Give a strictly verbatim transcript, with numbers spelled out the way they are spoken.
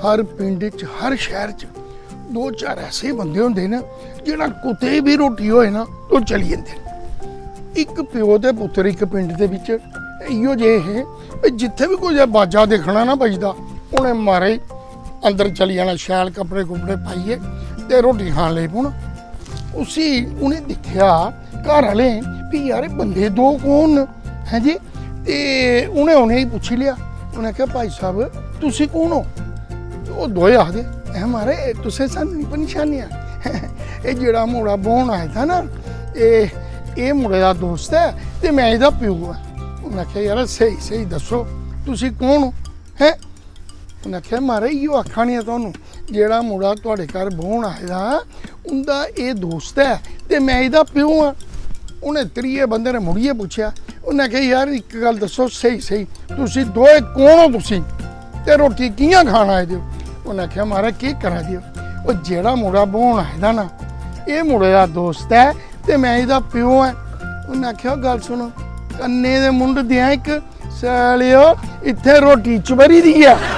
हर पिंड च, हर शैह्र च दो चार ऐसे बंदे होंदे न, जेह्ड़ा कुतै बी रोटी होए ना, ओह् चली जंदे न। इक प्यो ते पुत्तर इक पिंड दे बिच इ'यो जे हे, भई जित्थै बी कोई बाजा दिक्खना ना बजदा, उ'नें मारे अंदर चली जाना, शैल कपड़े कुपड़े पाइयै ते रोटी खान लगी पौना। उसी उ'नें दिक्खेआ घर आह्लें, "भी यार, एह् बंदे दो कौन न?" हैं जी? ते उ'नें उ'नेंगी पुच्छी लेआ। उ'नें आखेआ, "भाई साहब, तुसी कौन ओ?" ते ओह् दोए आखदे, "हैं महाराज, तुसें सानू निं पन्छानेआ? एह् जेह्ड़ा मुड़ा ब्होन आए दा ना, एह्, एह् मुड़े दा दोस्त ऐ ते में एह्दा प्यो ऐ।" उ'नें आखेआ, "यार, स्हेई, स्हेई दस्सो, तुसी कौन ओ?" हैं? उ'नें आखेआ, "महाराज, इ'यो आखा ने आं तुहानू, जेह्ड़ा मुड़ा तुआढ़े घर ब्होन आए दा, उं'दा एह् दोस्त ऐ ते में एह्दा प्यो आं।" उ'नें त्रिये बंदे ने मुड़ियै पुच्छेआ, उ'नें आखेआ, "यार, इक गल्ल दस्सो स्हेई स्हेई, तुसी दोए कौन ओ तुसी? ते रोटी कि'यां खान आए दे ओ?" उ'नें आखेआ, "महाराज, केह् करा दे ओ? ओह् जेह्ड़ा मुड़ा ब्होन आए दा ना, एह् मुड़े दा दोस्त ऐ ते में एह्दा प्यो ऐ।" उ'नें आखेआ, "गल्ल सुनो, कन्ने दे मुंड देआं इक, सालेओ, इत्थै रोटी चबरी दी ऐ।"